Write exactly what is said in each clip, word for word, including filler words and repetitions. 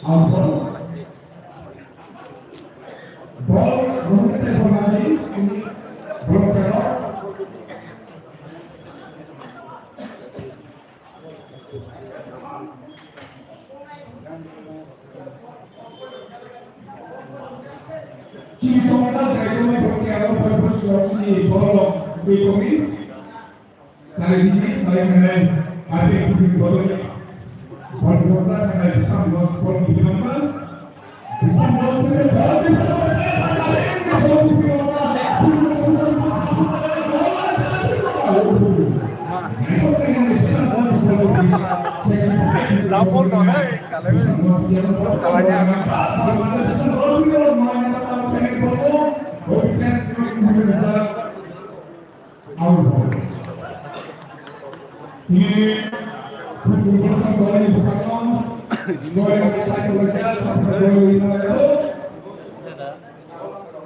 Ang bol, bol rohit tei bolani, bol kero. Chini songna dai bol kero, bol bol songni bol, bol bol. Kali ini, kali ini, hari ini, bol bol. Bol bol, kali ini, sam bol, bol bol.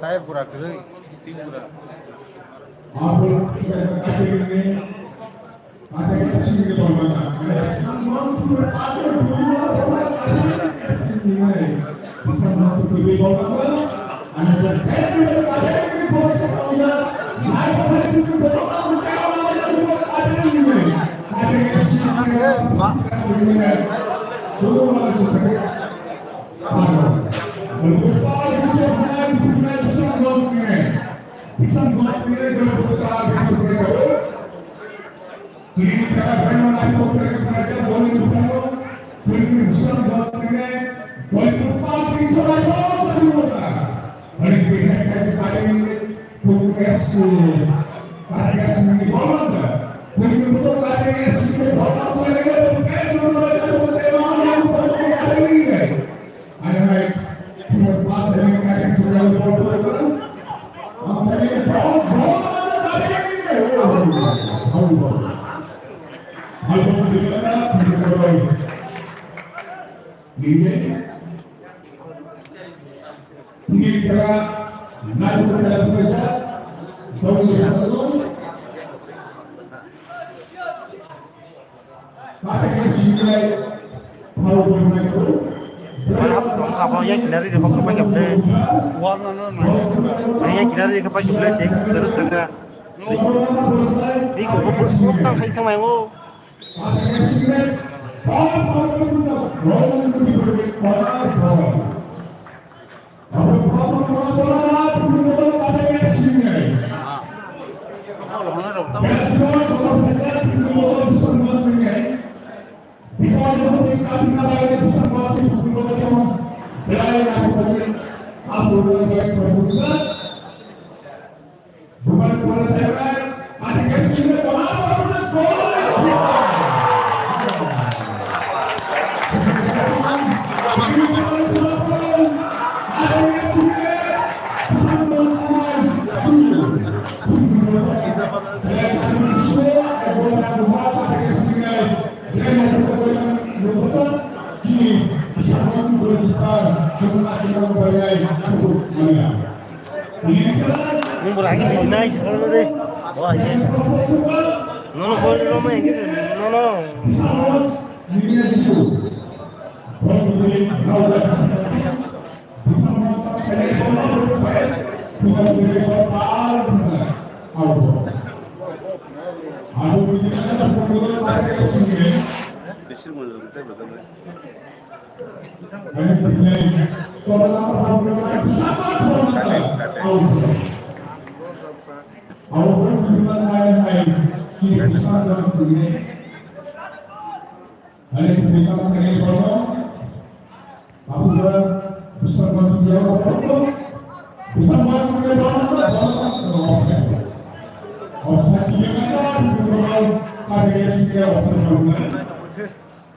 Tayar pura kwrwi, sing pura. Abo ya kinari de bokol pai kap de. Ya kinari de pai kap de, terus saka. Ni ko bokol tang khai tang mai ngo. Bora, ini naik, kalau tadi. Wah, ini. Nono, kalau di rumah ini, nono.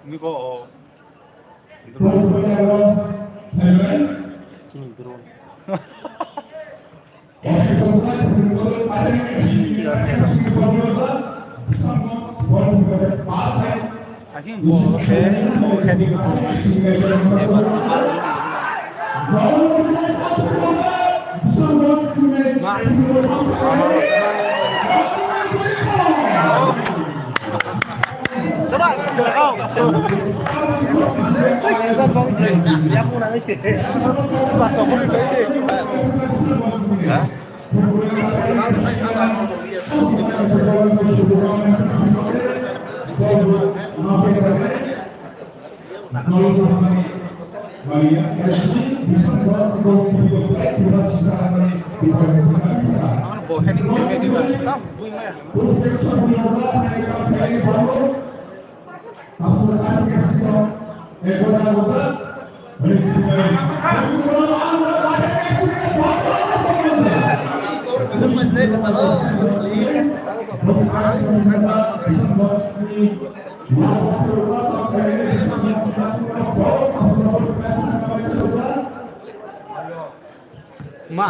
Niko. Chini drone. Asing bo khe, bo khe di ko. Ma. Ma.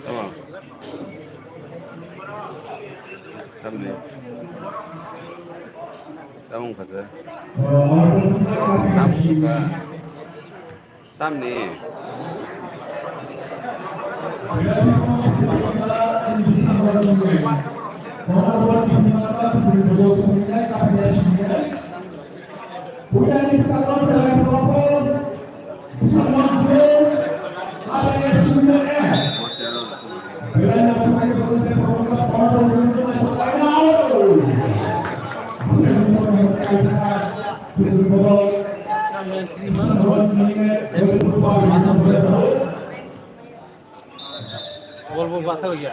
Tamo. Tamni. Tamo khaja. Tamo kha. Tamni. Bol bol bathar ya.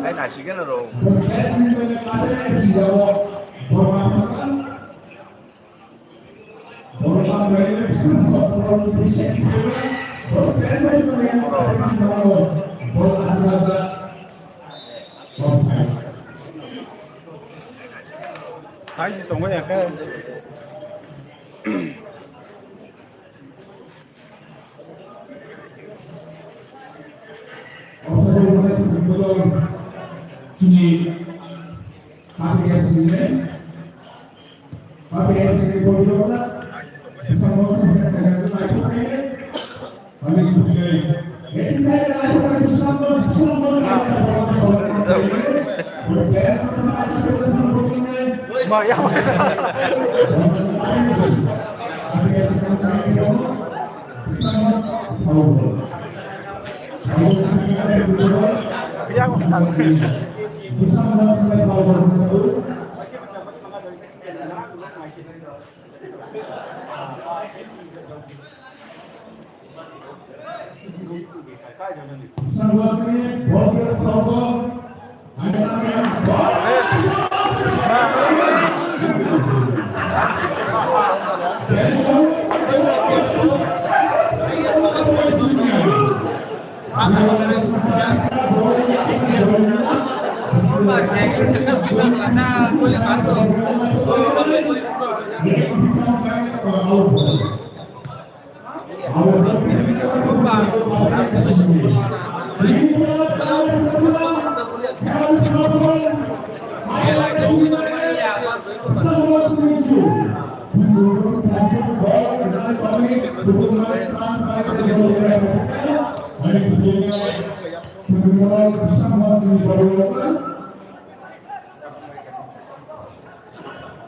Ai, nasikgeno rw. Hai si tongo ya khe.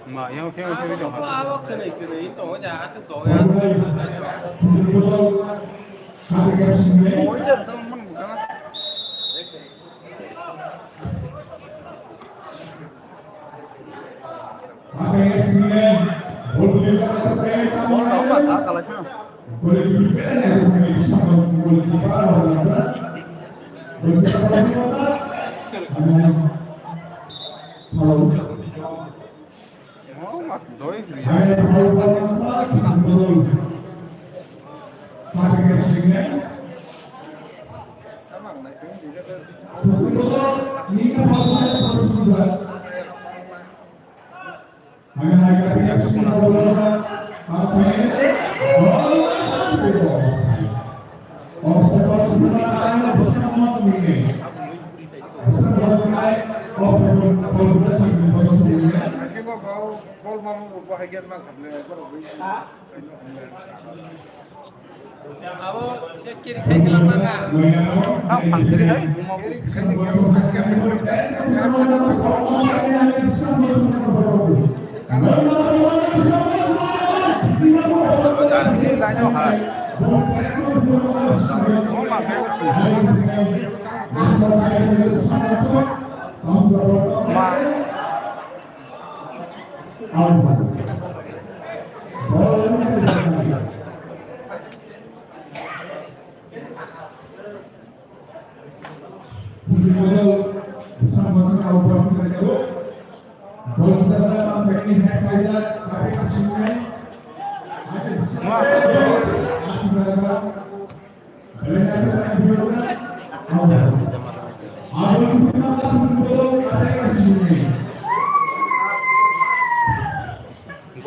Ma, yang khe, yang khe, yang khe. Abo kwnwi kwnwi tongo ja, aswk tongo ya. Tongo ja, tamo man bukana. Bol rok ba ta kala kheno. Oh, ma doi gri. Abo se kiri khai kala manga. Ham, ham kiri hai.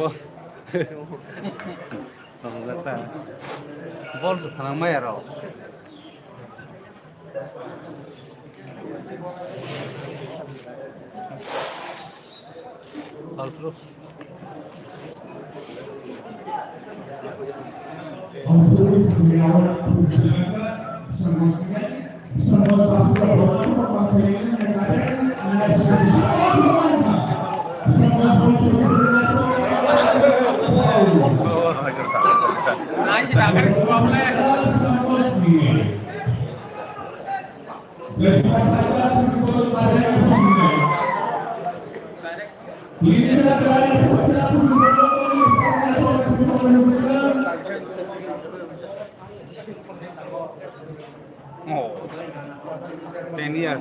Bo. Tongjak ta. Bol se thanang maya rok. Alpro. Oh, ten year.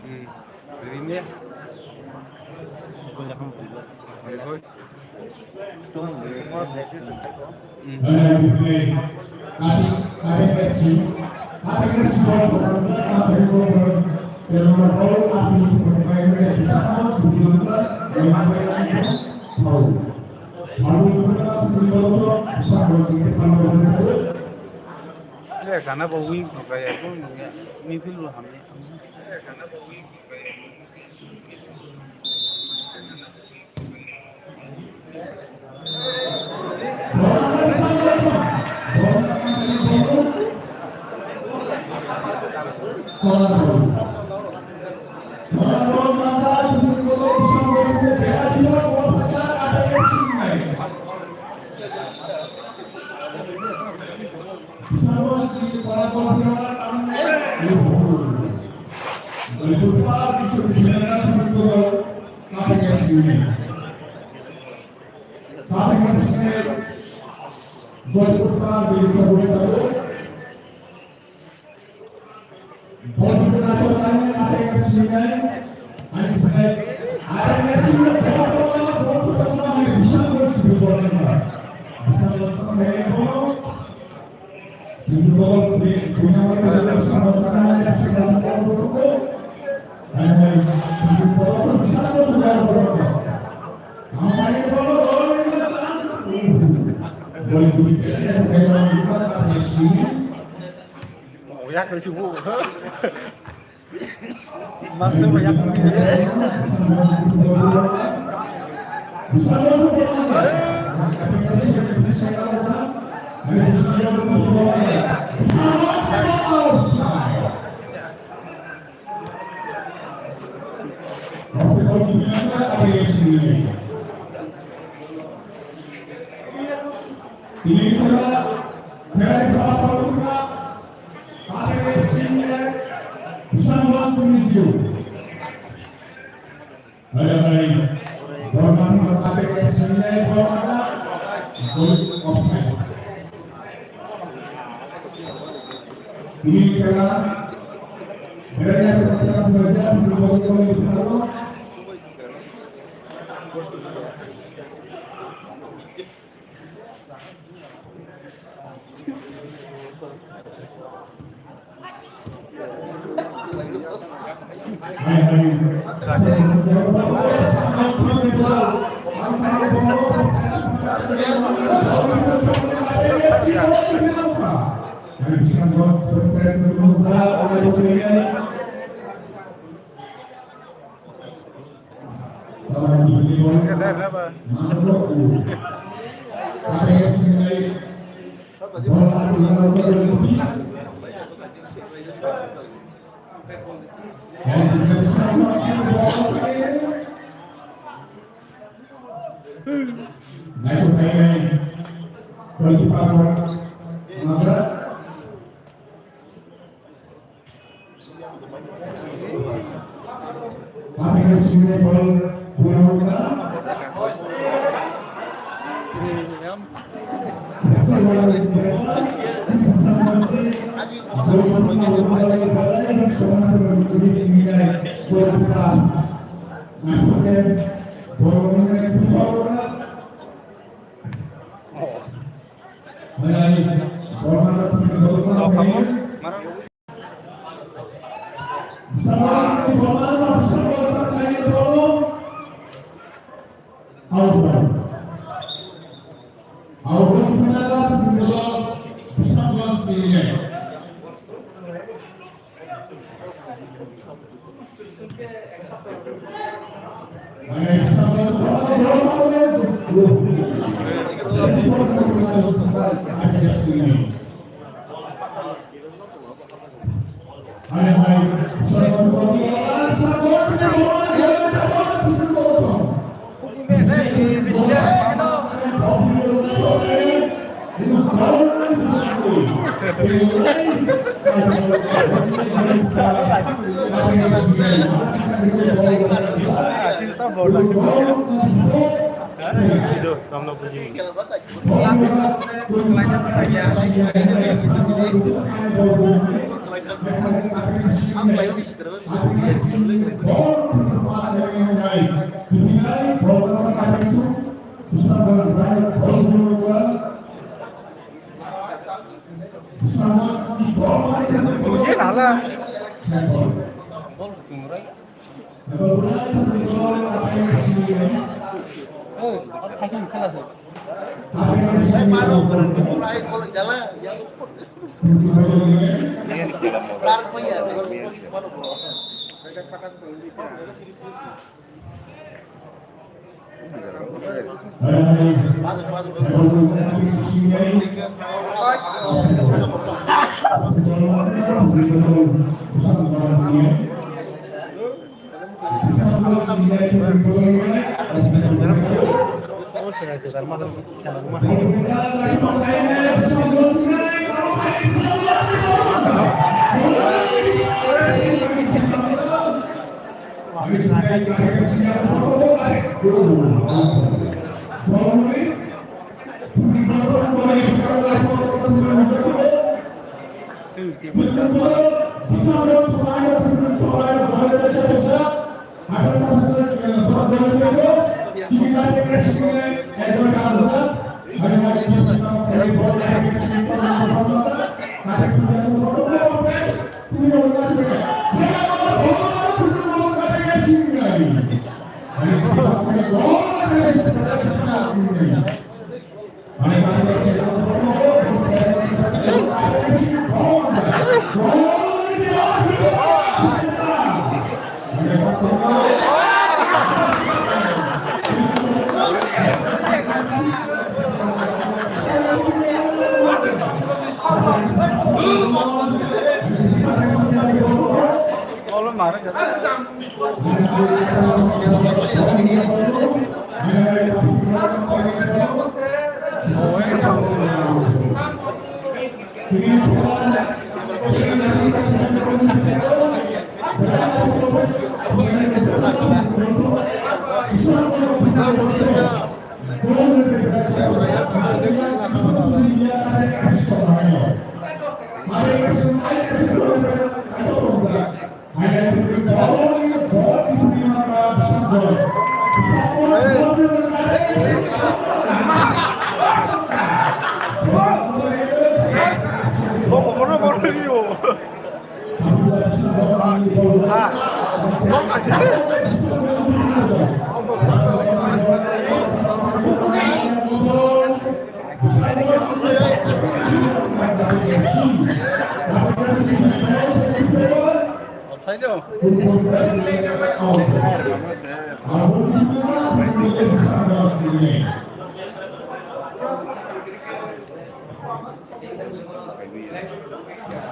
Hmm. Rini. Iko jakam. Iko. Ye, kana bo wing thok ya, wing, wing field bo hamya. Ini adalah berada di tempat yang berada di tempat yang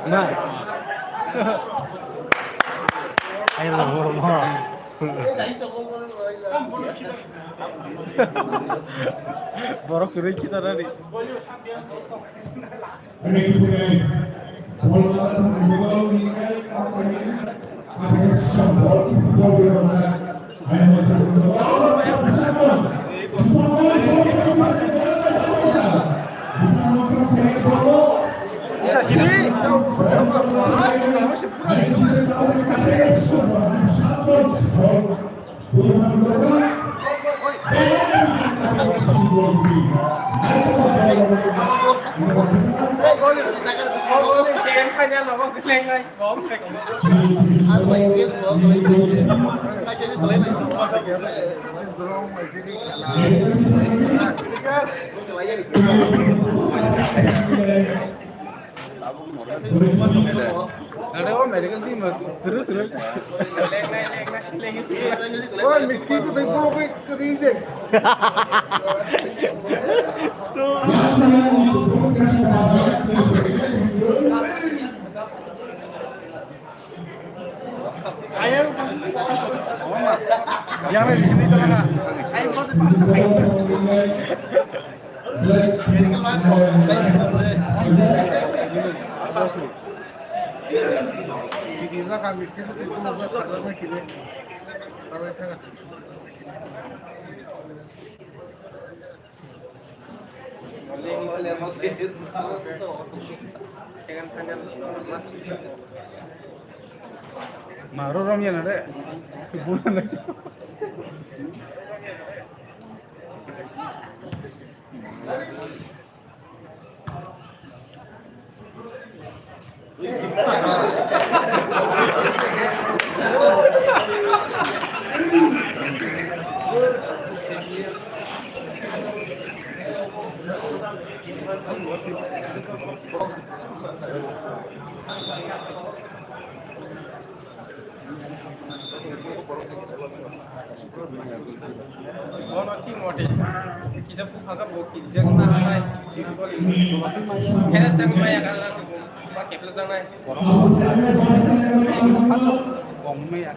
Na. Ayo, borok kwrwi khitarani. Ada orang medical team, terus, terus. Oh, miskin tu tengok kalau kau kering je. Ayo, yang lain ini tengah. Ayo, kau tu. Maro rom yana de. Bulan lagi. Bono ki mote kisa bupha khe bo kisa na hai. Kera jang maya ka ba kepla jang nai. Bong maya.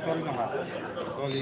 Sorry, no ha. Sorry.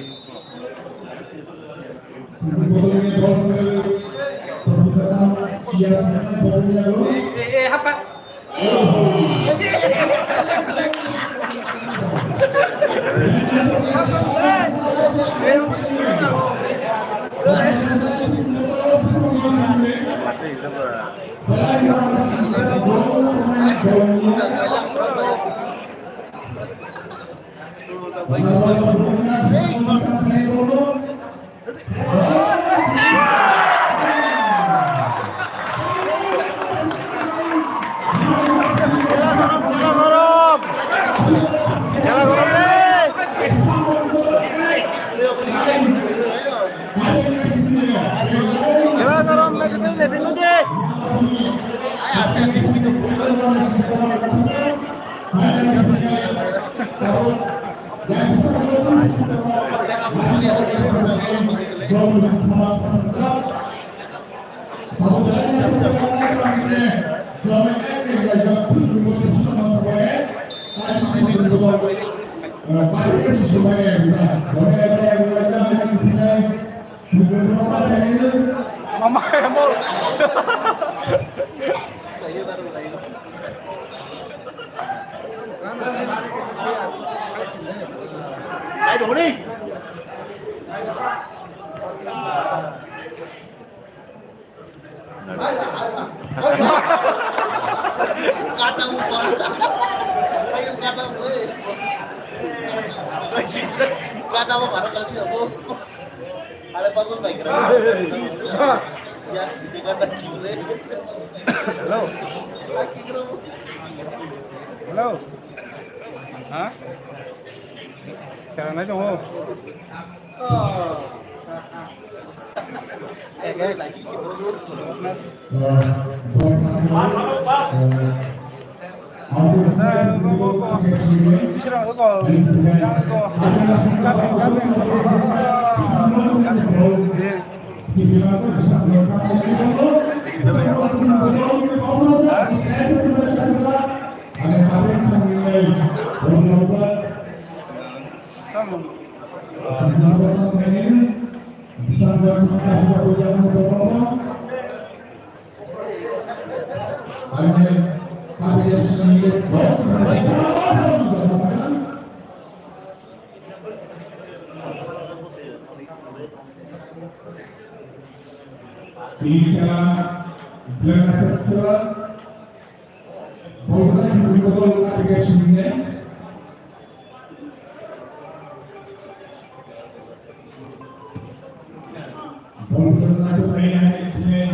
Mama, emol. Ai, dong ni. Kata upah. Ayo kata boleh. Kata apa, mana kata dia, Bu? Ada pasal tak kira? Ya, sedikit kata boleh. Hello. Hello. Ha? Cara naik dong, oh. Ini adalah Glenn Aceptura. Bol kena di bawah, bol kena di bawah sini, ya. Bol kena di bawah sini, ya.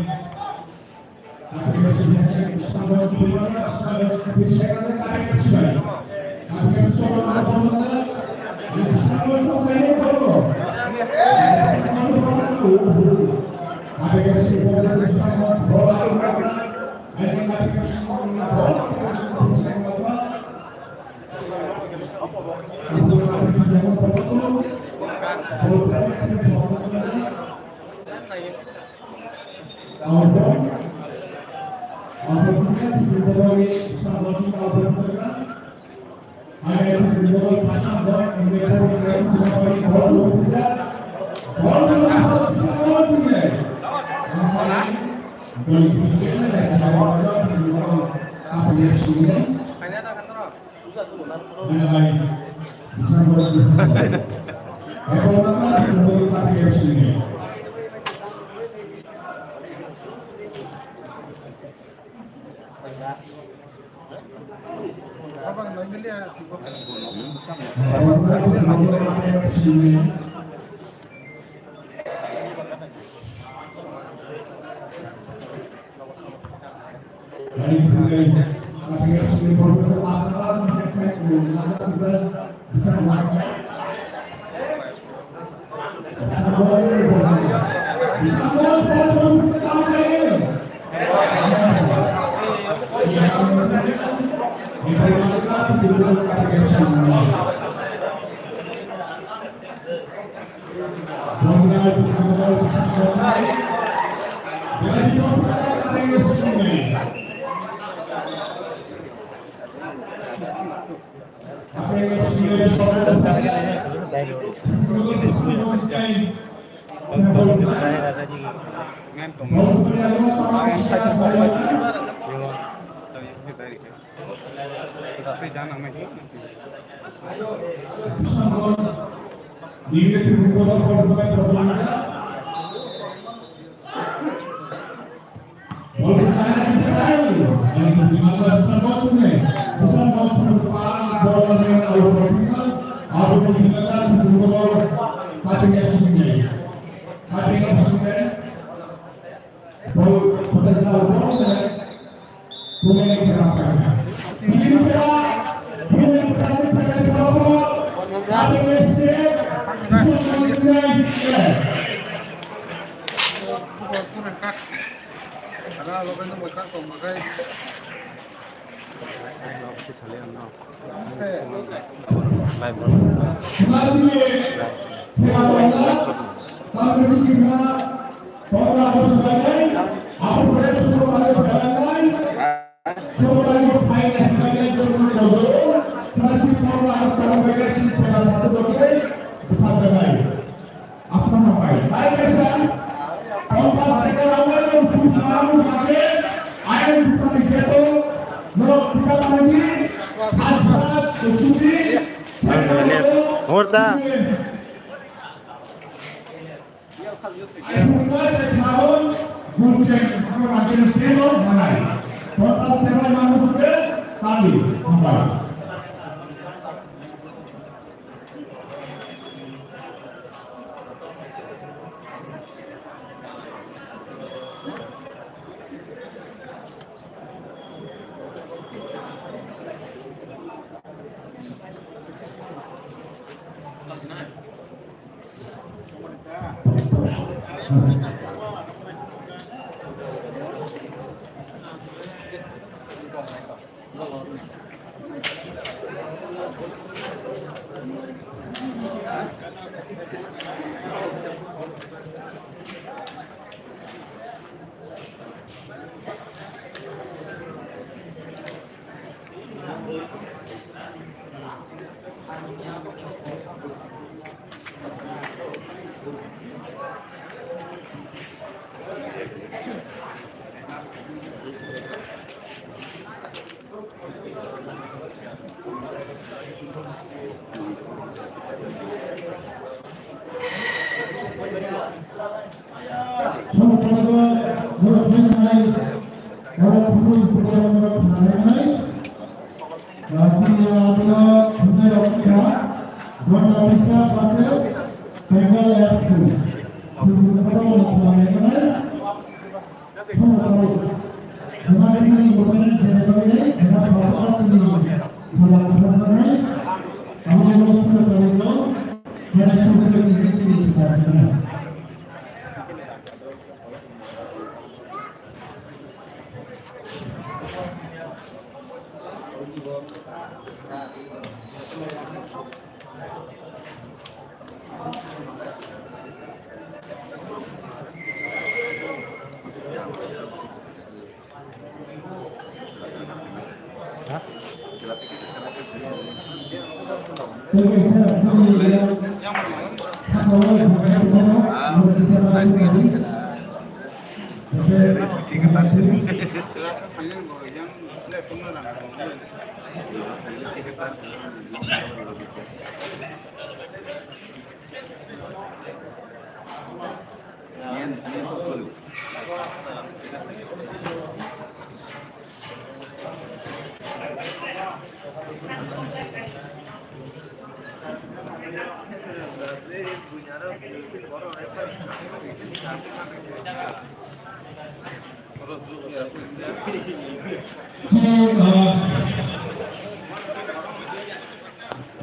Aswk hambai. Tai kaisa ponchas taka rwmani usuk rwmani usuk khe ayang bwsani beton norok thika manwi di, sajbaj, susuti, Horta. Ponchas taka rwmani usuk khe tali. Hambai.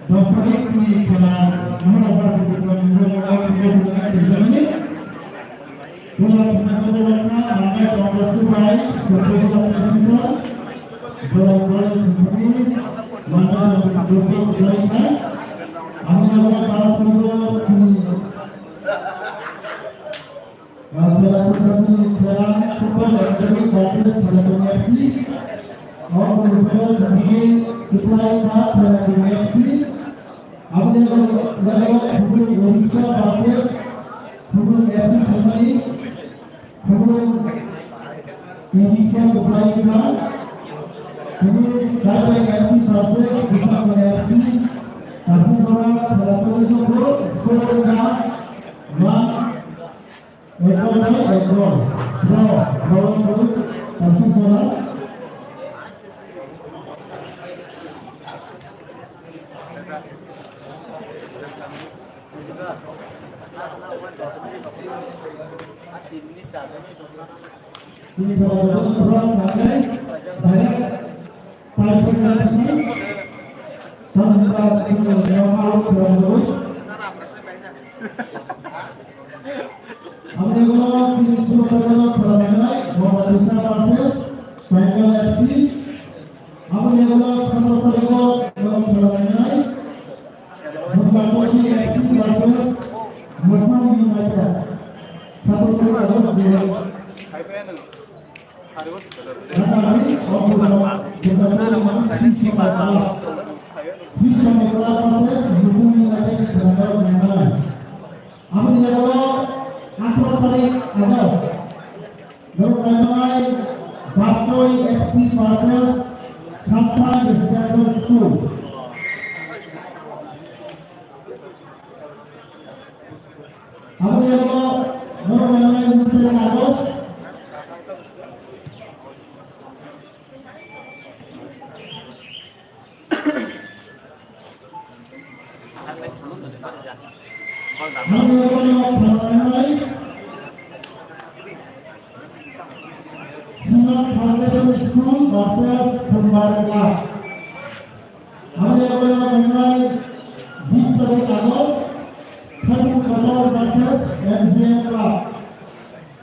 Dos tarik ni khela Maharaja Gopinath Murmu Award Football Tournament Germany. Bola Football Tournament Mandai Congress Kubai, Championship President, Bola Football Company, Mandai Congress Kubai, Amna Bola Football Company. One. Ekdol bai ekdol. Draw. Draw wngkha. Kaisa jora. Tini pura draw wngkha. Direct. Aboni ulo tini suru khela nainai Mogadisha versus Bengal F C. Aboni ulo satro tarikh o khela nainai Mogadisha F C versus Mukhang United. Satro tarikh o. Aboni yago atharo tarik August, norok naimanai Baptoi F C versus Sathai Residential School. Aboni yago norok naimanai August. Smart Foundation School versus Thumbar Club. Aboni yago norok naimanai bis tarik August, Khairul Qatar versus M G M Club.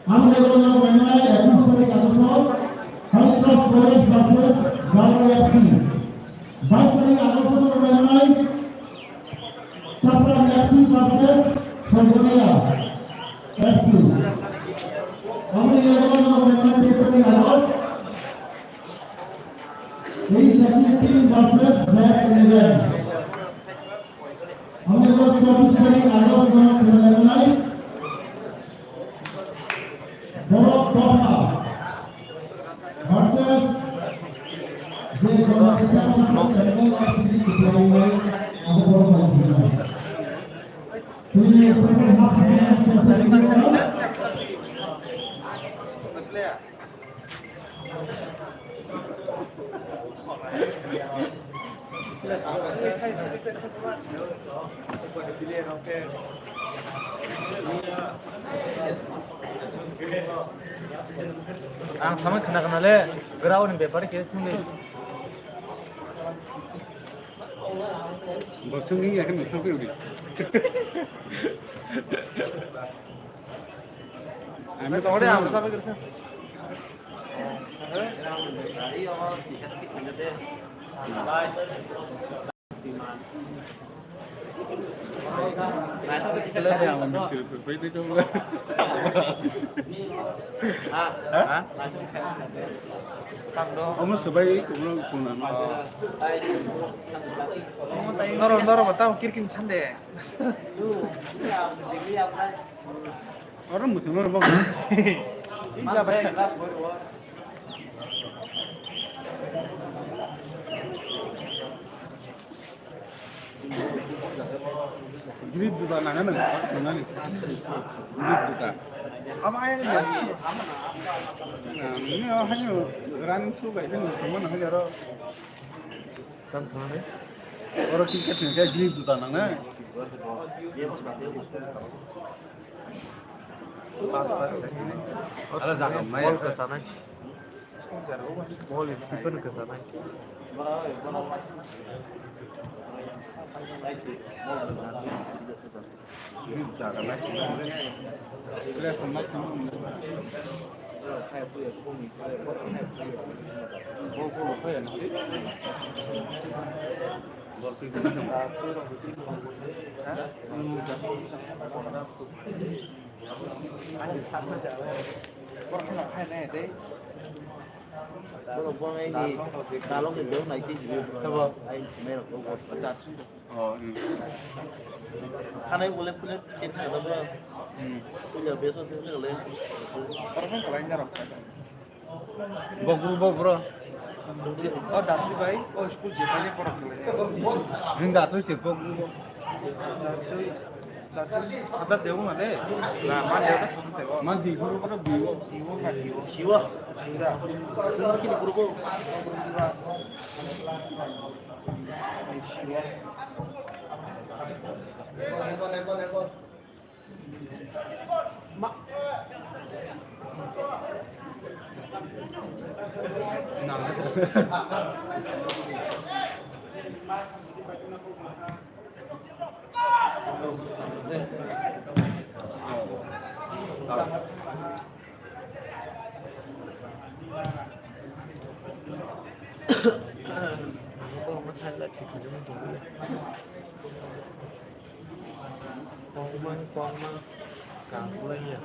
Ang level no mainai ekush tarik August, Holy Cross College versus Gauri F C. Ang samai khna khna le, ground ni bepar khe sungwi. Bo sungwi ya kan sungwi udi. Ami to ore ang sabai kersa. Omo sobai kumno kumna. Noro, noro, batao kirkin sande. Oro muchung noro bang. Grip juta nangani, nangani. Grip juta. Abo ayang ni. Nini o hayo running shoe bai khe nangmani hayo aro. Tam thangani. Oro cricket ni khe grip juta nangnai. Ala jaga mai. Ball kwchanai. Ball is keeper kwchanai. Borok no phainai tei. Borok bo nai ni dalok ni bwrwk nai khe jili. Tabo. Ai merok bo. Oh, hmm. Khanai bole phule khe thangna bwrwk. Hmm. Puja beso thangna le. Borok no kalai na rok. Bogru, bogru. O Dasu bai, o school je bai porok le. Jing Dasu se bogru. Dasu, Dasu sada deu na le. Na, man deu na sada deu. Man di guru guru biwo. Biwo ka biwo. Siwa. Siwa. Sini kini guru ko. Siwa. Siwa. Tongmani, tongmani, kangkhlaiya.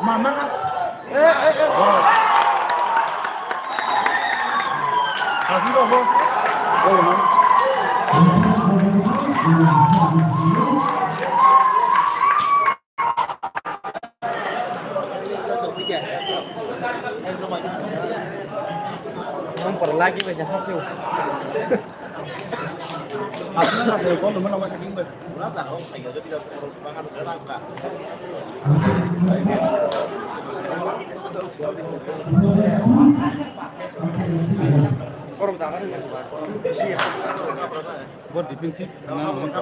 Mama ka. Eh, eh, eh. Kasih kok, Bos. Oh, Bos. Ang parlagi ba jahat yo. Asli na sa ko naman naman sa king ba. Bo defensive na, na, na,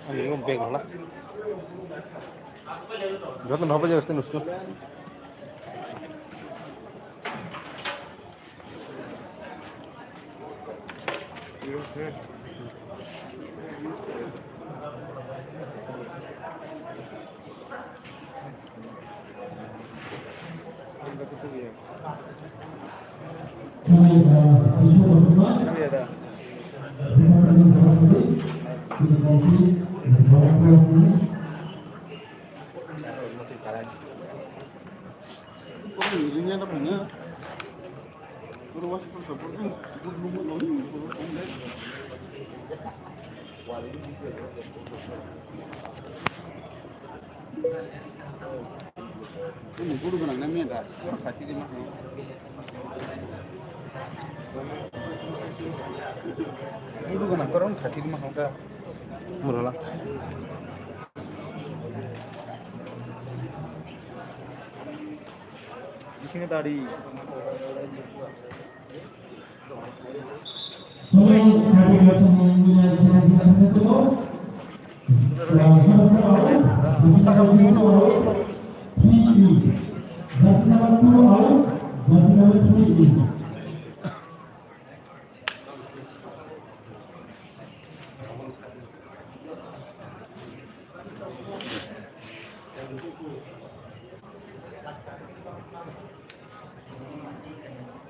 Ani o bag hala. Joto no bajak este nusto. Ini guru ganang na miya da, orang kati di mah. Guru ganang orang kati di mah, udah. Murala. Di sini tadi.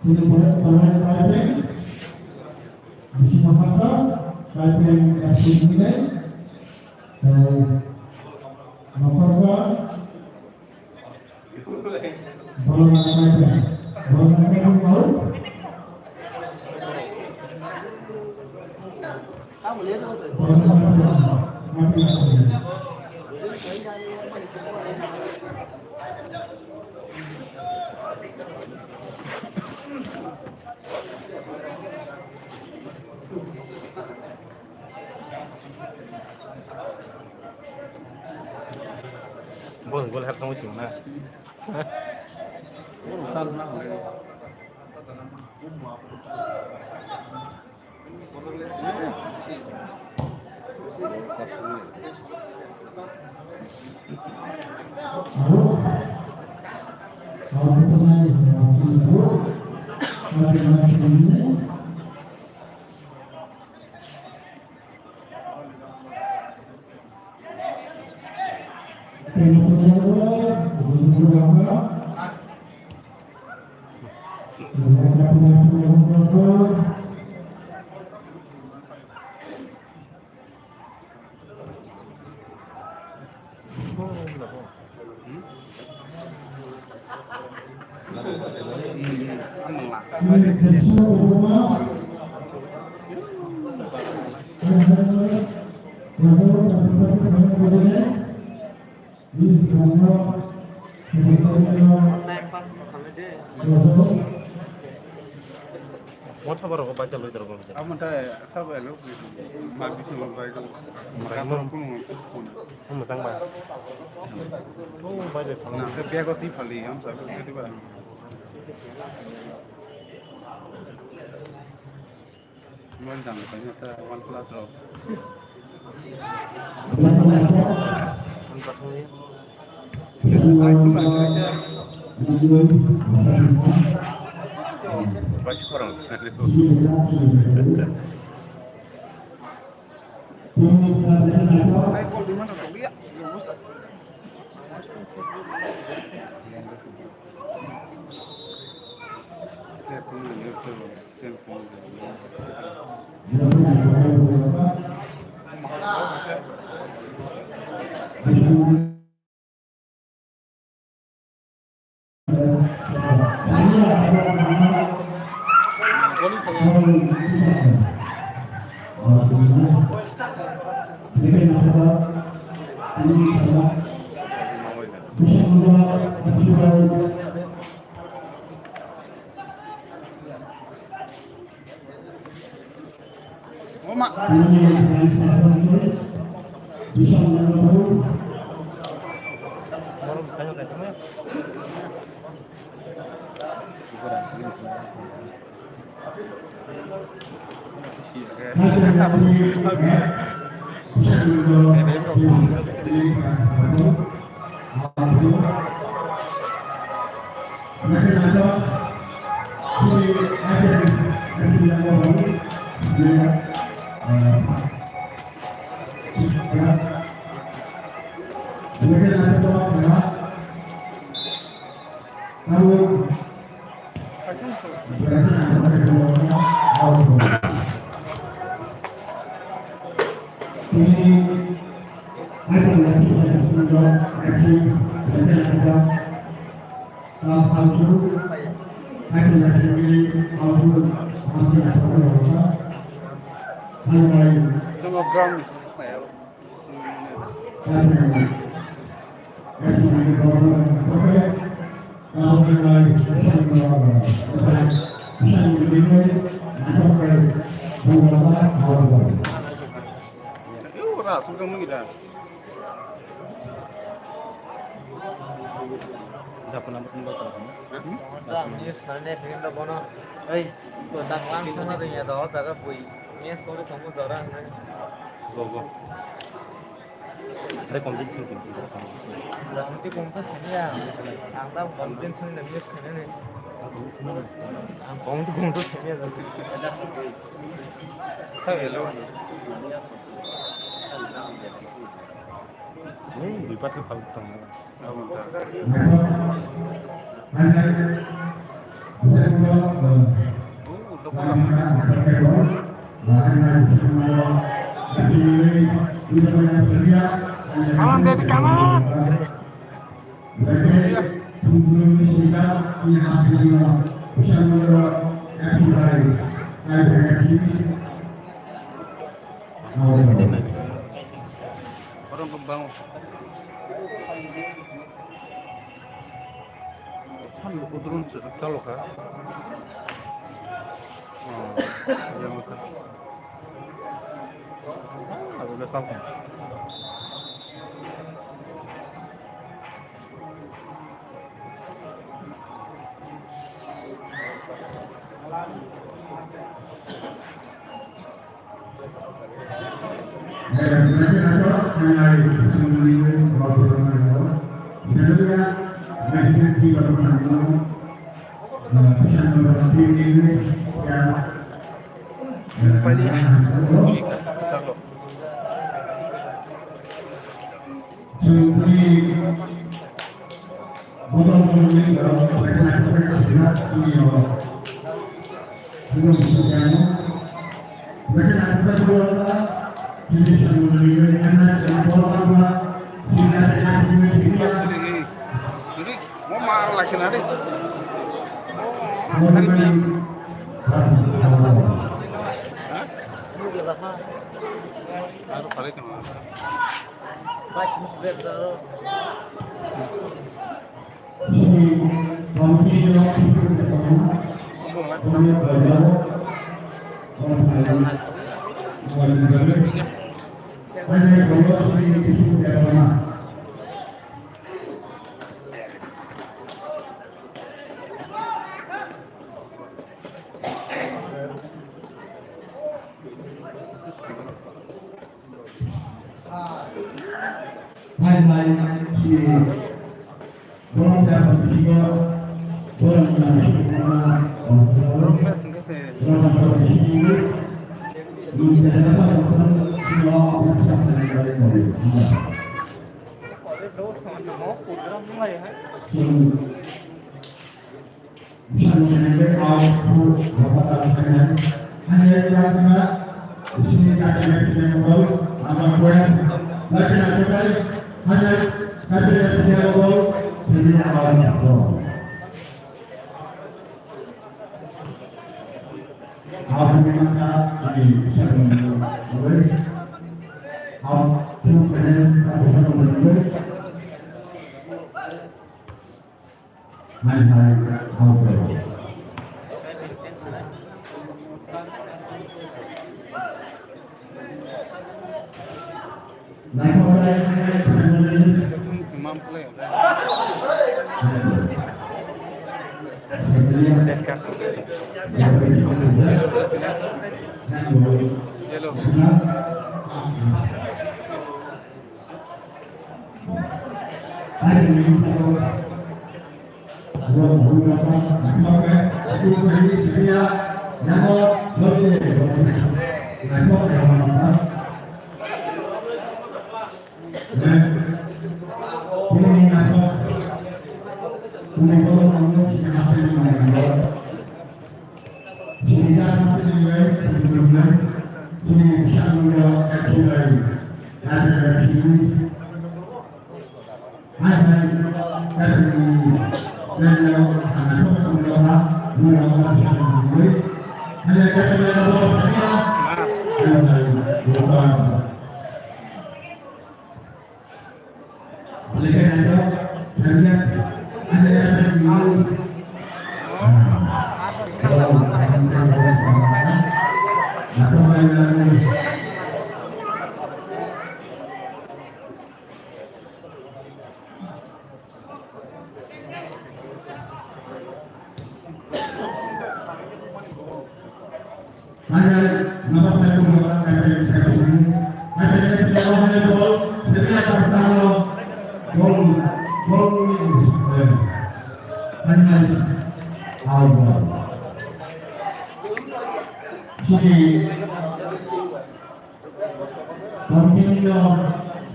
Bini pore Parliament Kaipreng, bisingo hakha, Kaipreng S P ni nai, tei Nokhorba, Bolongna Kaipreng, Bolongna Kaipreng mau. Bol, bol, hak tong sing na. Time pass khamai de. Motha borok bai ta loi dorok. Amo ta sabo elo. Ma bisu lo bai do. Maka to kunu. Mojang ba. Oh, bai bai phano. Na ke bego ti phali am sa ke ti ba. Mobile dam khaina ta OnePlus rok. Baisi khorang. Oma. Tamo ground. Ura, sudah mungkin dah. Japon apa tempat apa? Hmm? Dah, ini sebenarnya pengen dah bono. Hei, kota kuan sana dah ya dah, jaga bui. Ini sore kamu jarang nih. Go, go. Are, competition, competition. Rajniti kong to sanya. Ang ta competition na miss khana ni. Ang kong to kong to sanya. Hello. Ni dui pat ke pal tong. Come on, baby, come on. Orang kembang. San buku turun se-, calo kha. Oh, yang kha. Aduh, udah tahu. Hai, hai, si borok da bisingo borok na bisingo borok na bisingo Hai, hai, hai, hai. Hello. Continue,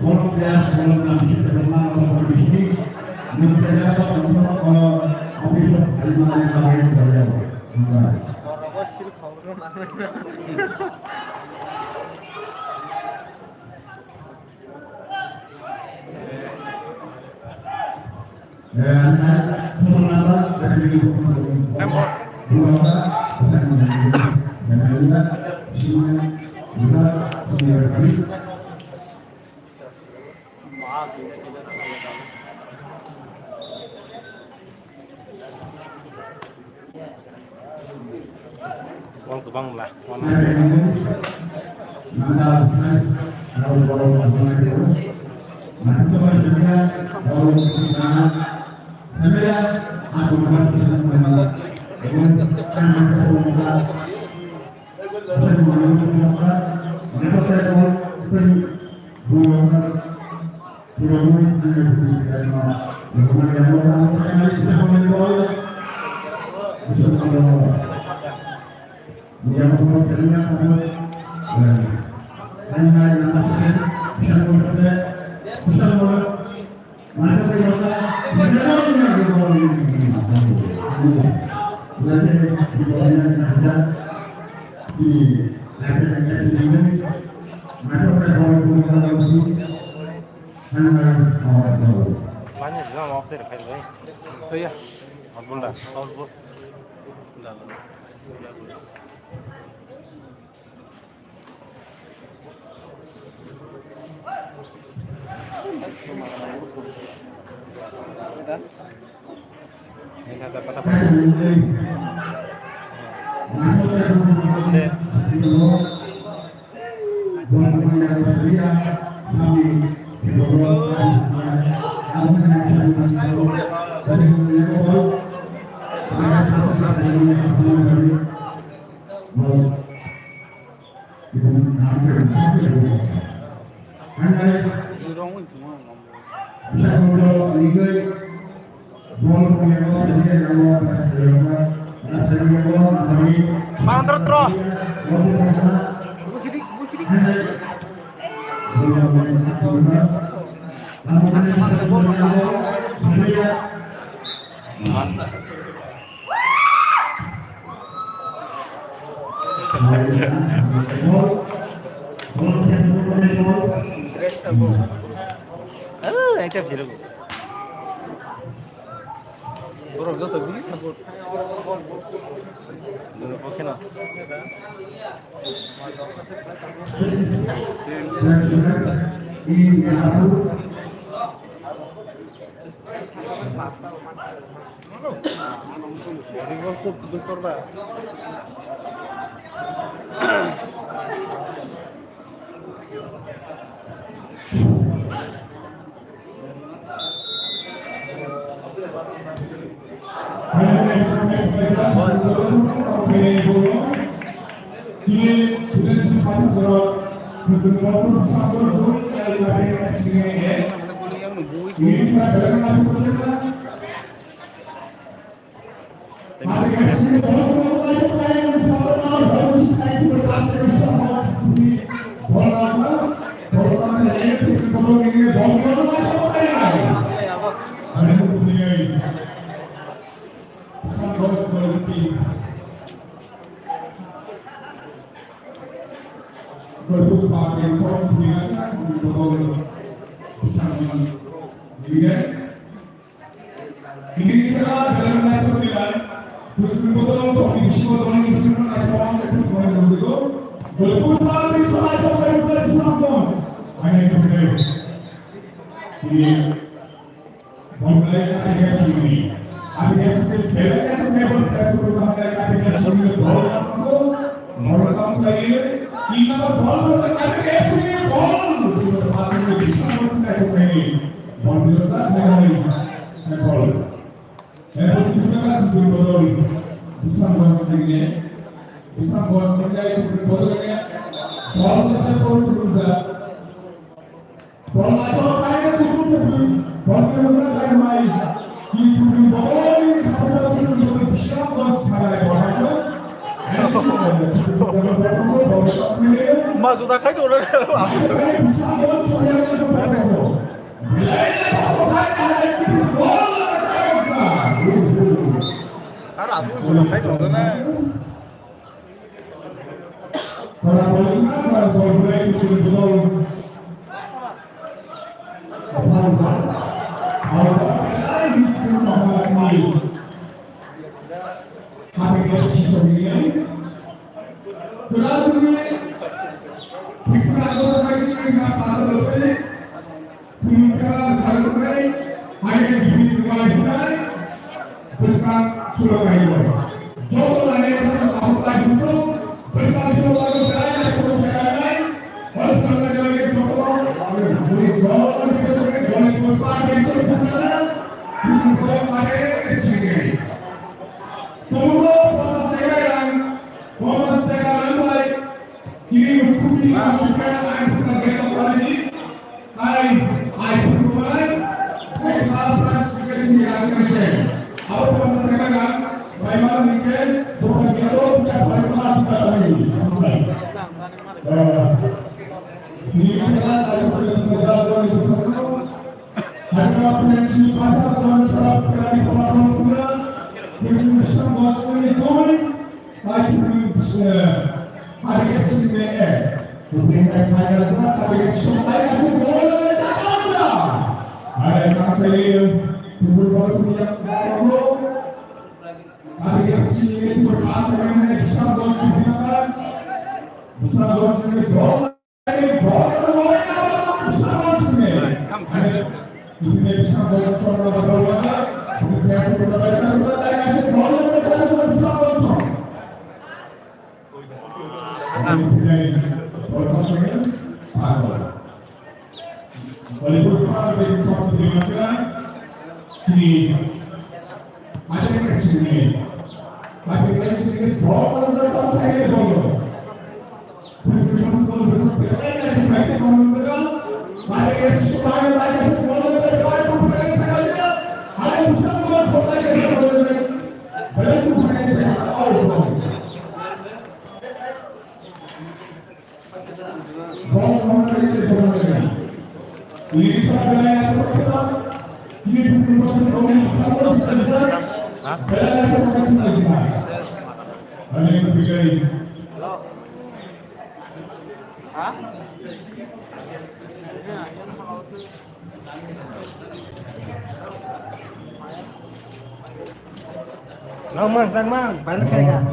borok players, borok nam sitwmani borok bising, nukjagao borok, borok office of Almari Almari Joleo. Wal kwbang la. Mani jima mok tere khai bai. Soya. Outball da. Outball. Da. Pangdor tro. Busidik, busidik. Ah, ekta zero. Borok joto guli support. Borok bo kheno. Bol. Erpor Tripura Tripura Bodol, Biswambor Singh, Biswambor Singh, Tripura Bodol, Bol Tripura Bodol, Tripura. Bol Tripura Bodol, Tripura. Bol Tripura Bodol, Tripura. Biswambor Singh, Bol Tripura Bodol, Tripura. Ma juda khai to. Biswambor Singh, Tripura Bodol. Bwskang sulo kaio. Joto nai tabuk tai bujo. Bwskang sulo kaio, belai nai kuno belai nai. Hoi bwskang nai joto. Bwskang nai joto. Bwskang nai joto. Tumulo, Thomas Tegalang, Thomas Tegalang bai, kini uskuti kamuka, ang bisa beto kali, ai, ai, kumai, ai, half past second ni ang kese. Abo Thomas Tegalang, bai malam ni ke, bosan kita, kita bai malam kita bai. Eh, ini kita, ai, kita bai malam kita. Hanya prinsip pasal dalam terap kerana platform pula, dengan Islam bahasa ini koi, baik prinsip, ada yang sini eh, bukan kaya zat, ada yang sini kaya semua ada tak ada. Ada yang kaya, tubuh baru yang baru, ada yang sini itu berkata dengan Islam bahasa ini kan, Islam bahasa ini koi. Nongmang, tangmang, balik kaya.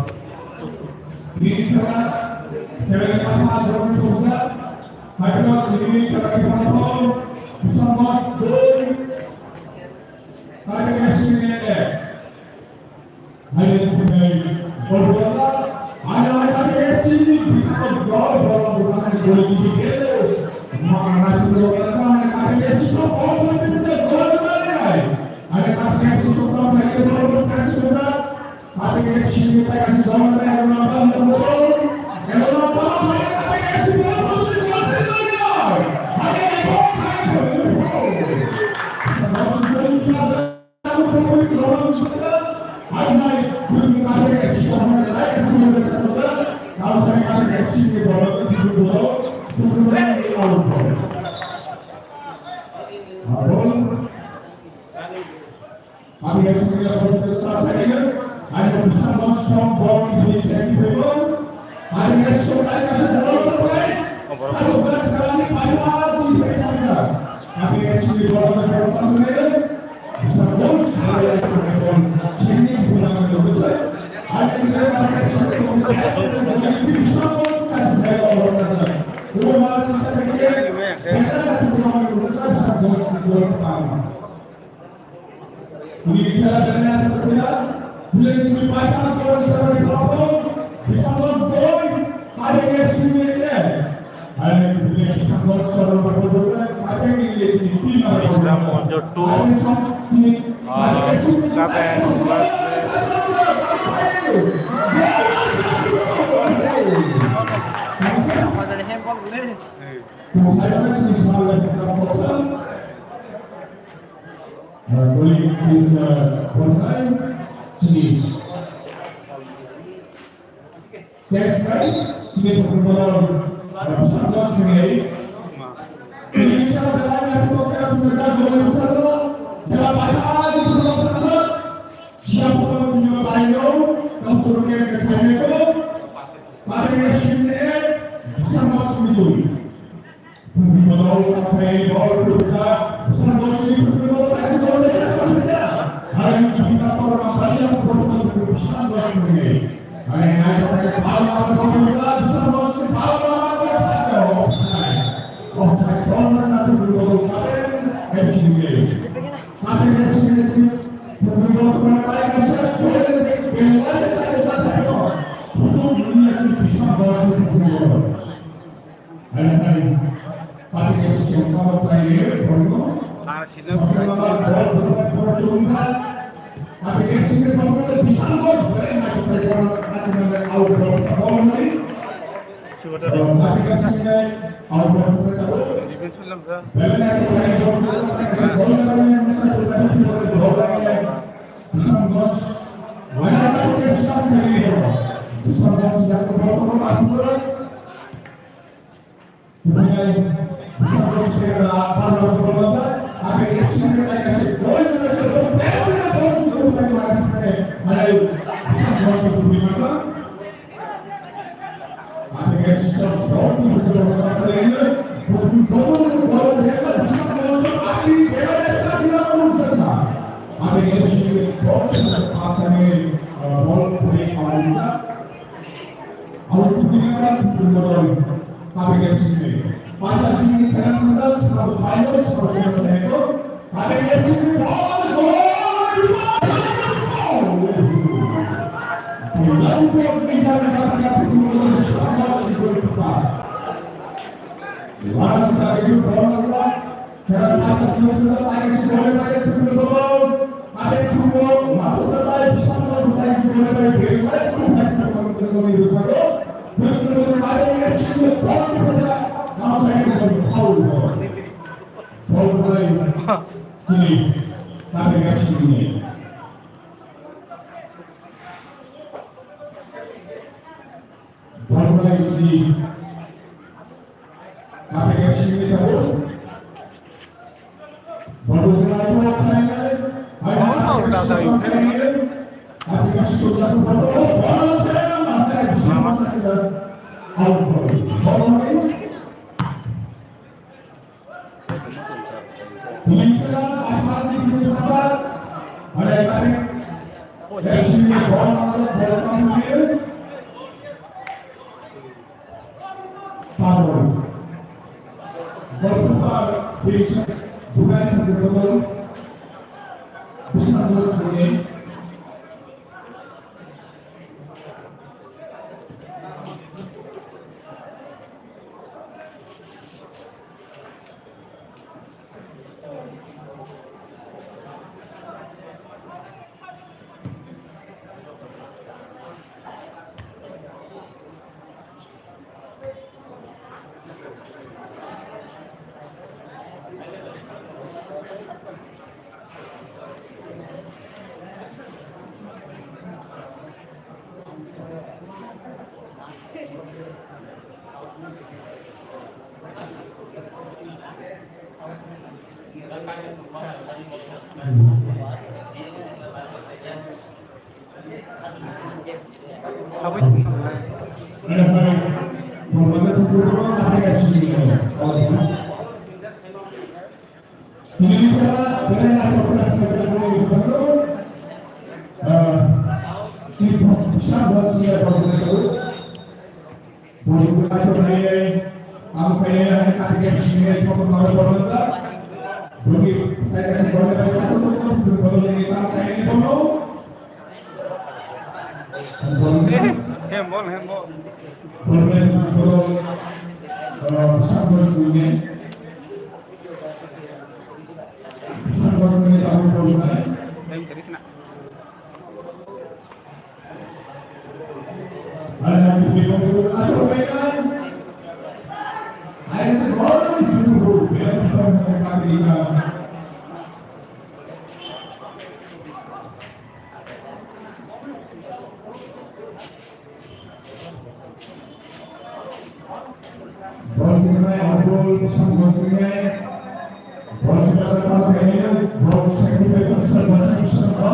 Abon, kami yang semuanya berterima kasih. Hanya bersama sombong di sini pun. Hanya sombong, kalau bukan kami pada di Jakarta. Kami yang sini berterima kasih. Bersama saya yang berterima kasih. Sini pulang ke betul. Hanya kita kami yang sini berterima kasih. Bersama saya yang berterima kasih. Rumah kita ini, kita pulang ke betul. Bersama saya yang berterima kasih. Ini kita dengan kita, bila isi pacar, kalau kita di kampung, bisa masuk, ada yang sini, ada yang bisa masuk, ada yang ini, ini, ini, Islam Mojo two, ada yang sini, uh, ada yang sini, Kapen, ada yang sini, ada yang sini. Apa dari handphone ini? Saya masih salah, kita bosan. Boli, boli, sini. Yes, right? Sini, pukul bola. Sini. Ini kita berani, aku tak akan mendekat, boleh buka dulu. Dalam hati, aku tak akan. Siapa pun yang paling Kapsur ke ke sai ko, kare ke shin ne, sama sumidui. Putri botol kathai bol putri sama sumidui putri botol kathai bol putri. Hari kita orang apa yang putri botol putri sama sumidui. Hari hari kita bal bal putri sama sumidui bal bal putri sama sumidui. Offside, offside, bol mana putri botol kathai ke shin ne. Handball, handball. Time kiri kena. Bol kirimai Abdul Samsul Singai. Bol kirimai Abdul Samsul Singai. Bol kirimai Abdul Samsul Singai.